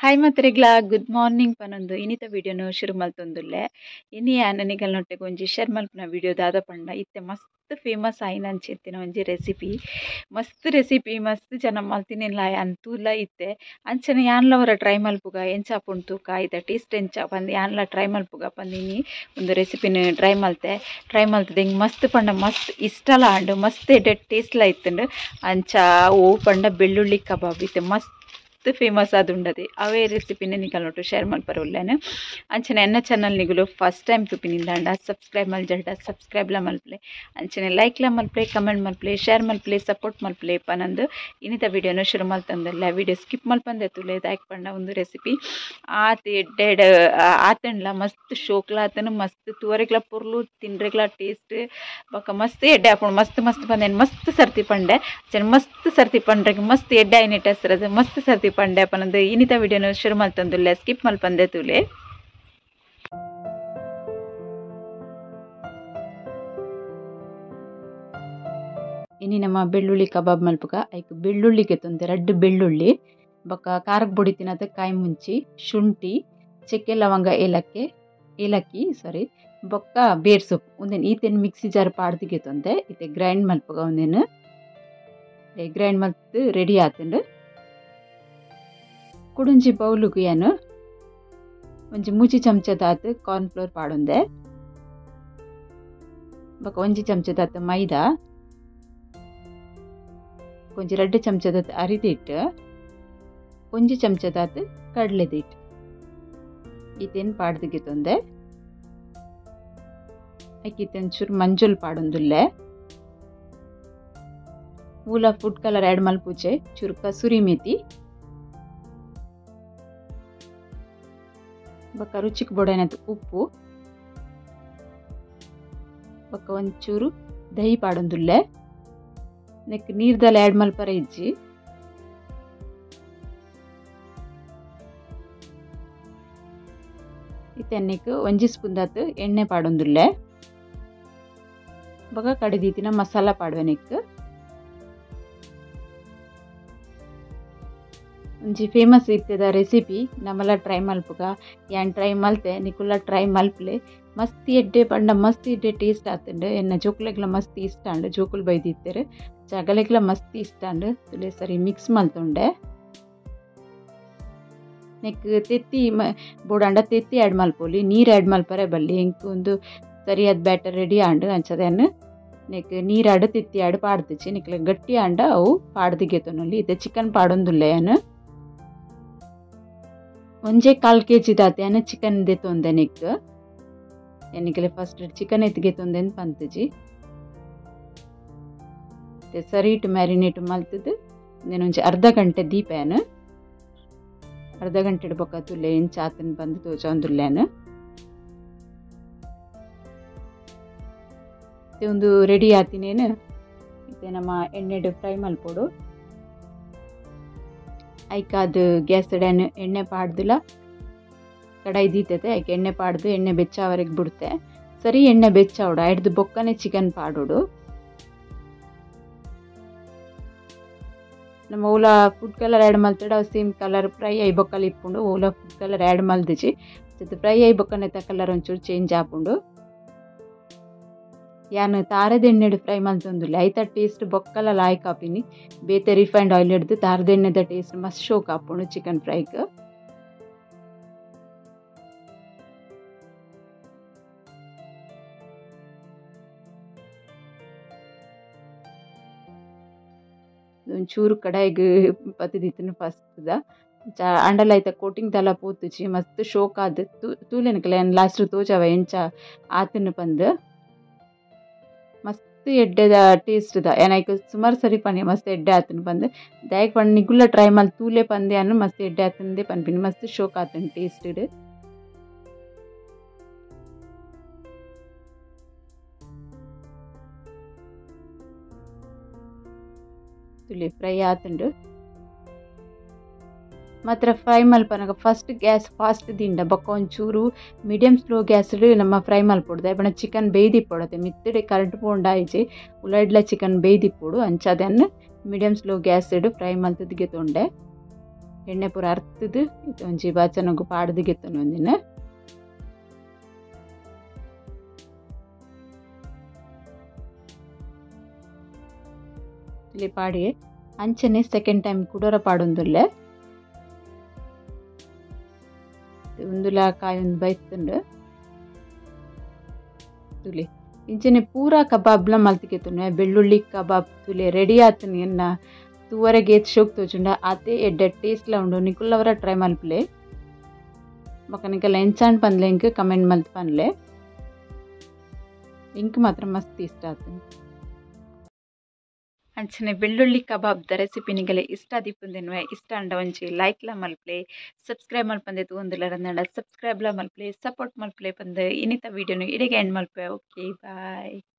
Hi ಮಾತ್ರೆಗ್ಲ good morning ಪನೊಂದು ಇನ್ನಿತ ವಿಡಿಯೋನು ಶುರು ಮಲ್ತೊಂದುಲ್ಲೆ ಇನಿ ಆನನಿಗಲ್ನೊಟ್ಟೆಗ್ ಒಂಜಿ ಶೇರ್ ಮಲ್ಪುನ ವಿಡಿಯೋ ದಾದ ಪಂಡ ಇತ್ತೆ ಮಸ್ತ್ ಫೇಮಸ್ ಆಯಿನ ಅಂಚಿತ್ತಿನ ಒಂಜಿ ರೆಸಿಪಿ ಮಸ್ತ್ ರೆಸಿಪಿ ಮಸ್ತ್ ಜನ ಮಲ್ತಿನಿಲ್ಲ ಯಾನ್ ತೂಲ ಇತ್ತೆ ಅಂಚನೆ ಯಾನ್ಲ ಒರ ಟ್ರೈ ಮಲ್ಪುಗ ಎಂಚ ಆಪುಂಡು ತೂಕ ಐತ ಟೇಸ್ಟ್ ಎಂಚ ಪಂದ್ ಯಾನ್ಲ ಟ್ರೈ ಮಲ್ಪುಗ ಪಂದ್ ಇನಿ ಒಂದು ರೆಸಿಪಿನ ಟ್ರೈ ಮಲ್ತೆ ಟ್ರೈ ಮಲ್ತದೆ ಹಿಂಗೆ ಮಸ್ತ್ ಪಂಡ ಮಸ್ತ್ ಇಷ್ಟಲ ಆಂಡ್ ಮಸ್ತ್ ಎಡ್ಡೆ ಟೇಸ್ಟ್ಲ ಇತ್ತುಂಡು ಅಂಚ ಓ ಪಂಡ ಬೆಳ್ಳುಳ್ಳಿ ಕಬಾಬ್ ಇತ್ತೆ ಮಸ್ತ್ ಫೇಮಸ್ ಆದುಂಡದೆ ಅವೇ ರೆಸಿಪಿನ ನಿಕಲ್ನೊಟ್ಟು ಶೇರ್ ಮಲ್ಪರೆ ಉಲ್ಲೇನು ಅಂಚನೆ ಎನ್ನ ಚಾನಲ್ ನಿಗುಲು ಫಸ್ಟ್ ಟೈಮ್ ತುಪಿನಿಂದಾಂಡ ಸಬ್ಸ್ಕ್ರೈಬ್ ಮಲ್ಜಂಡ ಸಬ್ಸ್ಕ್ರೈಬ್ಲ ಮಲ್ಪಲೆ ಅಂಚನೆ ಲೈಕ್ಲ ಮಲ್ಪಲೆ ಕಮೆಂಟ್ ಮಲ್ಪಲೆ ಶೇರ್ ಮಲ್ಪಲೆ ಸಪೋರ್ಟ್ ಮಲ್ಪಲೆ ಪನಂದು ಇನ್ನಿತ ವಿಡಿಯೋನ ಶುರು ಮಲ್ತಂದಲ್ಲ ವಿಡಿಯೋ ಸ್ಕಿಪ್ ಮಲ್ಪಂದೆ ತುಲೆ ದಾಯಕ್ ಪಂಡ ಒಂದು ರೆಸಿಪಿ ಆತ ಎಡ್ಡೆಡ್ ಆತಂಡ್ಲ ಮಸ್ತ್ ಶೋಕ್ಲ ಆತನು ಮಸ್ತ್ ತುವರೆಗ್ಲ ಪೊರ್ಲು ತಿನ್ರೆಗ್ಲ ಟೇಸ್ಟ್ ಬೊಕ ಮಸ್ತ್ ಎಡ್ಡೆ ಆಪುಂಡು ಮಸ್ತ್ ಮಸ್ತ್ ಪಂದೇನು ಮಸ್ತ್ ಸರ್ತಿ ಪಂಡೆ ಅಂಚನೆ ಮಸ್ತ್ ಸರ್ತಿ ಪಂಡ್ರೆಗ್ ಮಸ್ತ್ ಎಡ್ಡೆ ಆಯ್ನೆಟ್ ಹೆಸರದು ಮಸ್ತ್ ಸರ್ತಿ ಪಂಡೆ ಪನಂದು ಇನ್ನಿತ ವಿಡಿಯೋನ ಶುರು ಮಲ್ತೊಂದುಲ್ಲೆ ಸ್ಕಿಪ್ ಮಲ್ಪಂದೆ ತೂಲೆ. ಇನಿ ನಮ್ಮ ಬೆಳ್ಳುಳ್ಳಿ ಕಬಾಬ್ ಮಲ್ಪುಗ ಐಕ್ ಬೆಳ್ಳುಳ್ಳಿಗೆ ತೊಂದೆ ರಡ್ಡು ಬೆಳ್ಳುಳ್ಳಿ ಬೊಕ್ಕ ಖಾರಕ್ಕೆ ಬೊಡಿ ತಿನ್ನದ ಕಾಯಿ ಮುಂಚಿ ಶುಂಠಿ ಚಕ್ಕೆ ಲವಂಗ ಏಲಕ್ಕಿ ಸಾರಿ ಬೊಕ್ಕ ಬೇರ್ ಸೊಪ್ಪು ಒಂದೇನು ಈತೇನು ಮಿಕ್ಸಿ ಜಾರ್ ಪಾಡ್ದಿಗೆ ತೊಂದೆ ಇತ್ತೆ ಗ್ರೈಂಡ್ ಮಲ್ಪುಗ ಒಂದೇನು ಗ್ರೈಂಡ್ ಮಲ್ತು ರೆಡಿ ಆತಂಡು. ಕುಡುಂಜಿ ಬೌಲುಗು ಯಾನು ಒಂಜಿ ಮೂಜಿ ಚಮಚದಾತ್ ಕಾರ್ನ್ಫ್ಲೋರ್ ಪಾಡುಂದೆ ಬೊಕ್ಕ ಒಂಜಿ ಚಮಚದಾತ್ ಮೈದಾ ಒಂಜಿ ರಡ್ಡು ಚಮಚದಾತ್ ಅರಿದಿಟ್ಟು ಒಂಜಿ ಚಮಚದಾತ್ ಕಡಲೆದಿಟ್ಟು ಈತೇನು ಪಾಡ್ದಿಗೆ ತೊಂದೆ ಐಕ್ ಈತೆ ಒಂಚೂರು ಮಂಜುಲ್ ಪಾಡೊಂದುಲ್ಲೆ ಊಲ food colour add ಮಲ್ಪುಜೆ ಚೂರು ಕಸೂರಿ ಮೇತಿ ಬೊಕ್ಕ ರುಚಿಗೆ ಬೊಡೈನತ್ ಉಪ್ಪು ಬೊಕ್ಕ ಒಂಚೂರು ದಹಿ ಪಾಡೊಂದುಲ್ಲೆ ನೆಕ್ ನೀರ್ದಲ್ಲ ಆ್ಯಡ್ ಮಲ್ಪರೆ ಇಜ್ಜಿ. ಇತ್ತೆ ನೆಕ್ ಒಂಜಿ ಸ್ಪೂನ್ ದಾತ್ ಎಣ್ಣೆ ಪಾಡೊಂದುಲ್ಲೆ ಬೊಕ್ಕ ಕಡಿದೀತಿನ ಮಸಾಲ ಪಾಡುವೆ ನೆಕ್. ಒಂಜಿ ಫೇಮಸ್ ಇತ್ತದ ರೆಸಿಪಿ ನಮ್ಮಲ್ಲ ಟ್ರೈ ಮಲ್ಪುಗ ಯಾನ್ ಟ್ರೈ ಮಲ್ತೆ ನಿಕುಲ್ಲ ಟ್ರೈ ಮಲ್ಪಲೆ ಮಸ್ತ್ ಎಡ್ಡೆ ಪಂಡ ಮಸ್ತ್ ಎಡ್ಡೆ ಟೇಸ್ಟ್ ಆತಂಡು ಎನ್ನ ಜೋಕುಲೆಗ್ಲ ಮಸ್ತ್ ಇಷ್ಟ ಅಂಡು ಜೋಕುಲು ಬೈದಿತ್ತೆರ್ ಜಗಲೆಗ್ಲ ಮಸ್ತ್ ಇಷ್ಟ ಅಂಡು ತುಲೆ ಸರಿ ಮಿಕ್ಸ್ ಮಲ್ತೊಂಡೆ. ನೆಕ್ ತೆತ್ತಿ ಬೋಡಾಂಡ ತೆತ್ತಿ ಆ್ಯಡ್ ಮಲ್ಪೊಲಿ ನೀರು ಆ್ಯಡ್ ಮಲ್ಪರೆ ಬಲ್ಲಿ ಎಂಕ್ ಒಂದು ಸರಿಯಾದ ಬ್ಯಾಟರ್ ರೆಡಿ ಆಂಡು ಅಂಚದನ್ನು ನೆಕ್ ನೀರಾಡು ತೆತ್ತಿ ಆಡು ಪಾಡ್ದಿಚ್ಚಿ ನಿಕ್ಲ ಗಟ್ಟಿ ಆಂಡ ಅವು ಪಾಡ್ದಿಗೆ ತೊನೊಲಿ ಇತ್ತೆ ಚಿಕನ್ ಪಾಡೊಂದುಲ್ಲೆ ಯಾನು ಒಂಜೆ ಕಾಲು ಕೆ ಜಿ ದಾತೆ ಯಾನು ಚಿಕನ್ ದೆತ್ತೊಂದೆ ನೆಕ್ ಎನಿಕಲೆ ಫಸ್ಟ್ ಚಿಕನ್ ಎತ್ತಿಗೆ ತೊಂದೆ ಪಂತಜಿ ಸರಿ ಇಟ್ಟು ಮ್ಯಾರಿನೇಟ್ ಮಲ್ತದ್ದು నేను ಒಂಜಿ ಅರ್ಧ ಗಂಟೆ ದೀಪ ಯಾನು ಅರ್ಧ ಗಂಟೆ ಬೊಕ್ಕ ತುಲ್ಲೆ ಎಂಚ ಆತನ ಬಂದು ತೋಜೊಂದುಲ್ಲೇನು ಒಂದು ರೆಡಿ ಆತಿನೇನು ಇತ್ತೆ ನಮ್ಮ ಎಣ್ಣೆಡು ಫ್ರೈ ಮಲ್ಪೊಡು ಐಕ್ ಅದು ಗ್ಯಾಸ್ ಎಣ್ಣೆ ಪಾಡ್ದಿಲ್ಲ ಕಡಾಯಿ ದೀತತೆ ಐಕ್ ಎಣ್ಣೆ ಪಾಡ್ದು ಎಣ್ಣೆ ಬೆಚ್ಚಾವರೆಗೆ ಬಿಡುತ್ತೆ ಸರಿ ಎಣ್ಣೆ ಬೆಚ್ಚಾವಡು ಐಡ್ದು ಬೊಕ್ಕನೆ ಚಿಕನ್ ಪಾಡೋಡು. ನಮ್ಮ ಓಲಾ food colour add ಮಲ್ತಡ same colour fry I ಬೊಕ್ಕಲ್ ಇಪ್ಪುಂಡು ಓಲಾ food colour add ಮಲ್ದಿಜಿ fry I ಬೊಕ್ಕನೆ colour ಒಂಚೂರು ಚೇಂಜ್ ಆಪುಂಡು. ಯಾನು ತಾರದ ಎಣ್ಣೆಡು ಫ್ರೈ ಮಲ್ತೊಂದುಲ್ಲೆ ಐತ ಟೇಸ್ಟ್ ಬೊಕ್ಕಲ ಲಾಯ್ಕ್ ಆಪಿನಿ ಬೇತೆ ರಿಫೈನ್ಡ್ ಆಯಿಲ್ ಹಿಡ್ದು ತಾರದ ಎಣ್ಣೆದ ಟೇಸ್ಟ್ ಮಸ್ತ್ ಶೋಕ್ ಆಪುಂಡು ಚಿಕನ್ ಫ್ರೈಗ್. ಒಂಚೂರು ಕಡಾಯಿಗೆ ಪತ್ತದಿತ್ತನು ಫಸ್ಟ್ದ ಅಂಡಲ ಐತ ಕೋಟಿಂಗ್ ದಲ ಪೋತುಚಿ ಮಸ್ತ್ ಶೋಕ್ ಆದ್ ತೂಲೆನಕಲೆ ಲಾಸ್ಟ್ ತೋಜವ ಎಂಚ ಆತನು ಪಂದ್ ಮಸ್ತ್ ಎಡ್ಡೆದ ಟೇಸ್ಟ್ದ ಏನಾಯ್ತು ಸುಮಾರು ಸರಿ ಪನ್ನಿ ಮಸ್ತ್ ಎಡ್ಡೆ ಆತನು ಪಂದ್ ದಾಯಕ್ ಪಂಡ್ ನಿಗುಲ್ಲ ಟ್ರೈ ಮಲ್ ತೂಲೆ ಪಂದೆ ಅನ್ನು ಮಸ್ತ್ ಎಡ್ಡೆ ಆತಂದೆ ಪನ್ಪಿನಿ ಮಸ್ತ್ ಶೋಕ್ ಆತನು ಟೇಸ್ಟ್ ತುಲಿ ಫ್ರೈ ಆತುಂಡು. ಮಾತ್ರ ಫ್ರೈ ಮಲ್ಪನಗ first gas fast ದಿಂಡ ಬೊಕ್ಕ ಒಂಚೂರು medium slow gas ನಮ್ಮ ಫ್ರೈ ಮಲ್ಪೊಡು ಬಣ್ಣ ಚಿಕನ್ ಬೇಯ್ದಿಪ್ಪೊಡತೆ ಮಿತ್ತಡೆ ಕರೆಂಟ್ ಪೋಂಡಾಯಿಜಿ ಉಲಡ್ಲ ಚಿಕನ್ ಬೇಯ್ದಿಪ್ಪೊಡು ಅಂಚ ಅದನ್ನು medium slow gas fry ಮಲ್ತದಿಗೆ ತೊಂಡೆ. ಎಣ್ಣೆ ಪೂರ ಅರ್ತದು ಇತ್ತೆ ಒಂಜಿ ಬಾಚನಗು ಪಾಡ್ದು ಗೆತ್ತೊನು ಒಂದಿನ. ಇಲ್ಲಿ ಪಾಡಿ ಅಂಚನೆ ಸೆಕೆಂಡ್ ಟೈಮ್ ಕುಡೋರ ಪಾಡೊಂದುಲ್ಲೆ. ಉಂದುಲ ಕಾಯಿ ಒಂದು ಬೈತುಂಡು ತುಲೆ. ಇಂಚನೆ ಪೂರಾ ಕಬಾಬ್ಲ ಮಲ್ತಿಗೆತ್ತುಂಡು. ಬೆಳ್ಳುಳ್ಳಿ ಕಬಾಬ್ ತುಲೆ ರೆಡಿ ಆತುಂಡು. ಎನ್ನ ತೂವರೆಗೆ ಏತ್ ಶೋಕ್ ತೋಜುಂಡ ಆತೆ ಎಡ್ಡೆ ಟೇಸ್ಟ್ಲ ಉಂಡು. ನಿಕುಲ್ಲವರ ಟ್ರೈ ಮಲ್ಪುಲೆ. ಬೊಕ ನಿಕಲ್ನ ಎಂಚಾಂಡ್ ಪನ್ಲೆ ಎಂಕ್ ಕಮೆಂಟ್ ಮಲ್ತ್ ಪನ್ಲೆ. ಇಂಕ್ ಮಾತ್ರ ಮಸ್ತ್ ಇಷ್ಟ ಆತುಂಡು. ಅಂಚನೆ ಬೆಳ್ಳುಳ್ಳಿ ಕಬಾಬ್ದ ರೆಸಿಪಿ ನಿಗಲೆ ಇಷ್ಟ ದಿಪ್ಪುಂದೆನ್ವೆ ಇಷ್ಟ ಅಂಡ ಒಂಜಿ ಲೈಕ್ಲ ಮಲ್ಪುಲೆ, ಸಬ್ಸ್ಕ್ರೈಬ್ ಮಲ್ಪಂದೆ ತೂವೊಂದುಲ್ಲೆರ್ ಸಬ್ಸ್ಕ್ರೈಬ್ಲ ಮಲ್ಪುಲೆ, ಸಪೋರ್ಟ್ ಮಲ್ಪುಲೆ ಪಂದ್ ಇನ್ನಿತ ವಿಡಿಯೋನು ಇಡೆಗೆ ಎಂಡ್ ಮಲ್ಪುವೆ. Okay bye.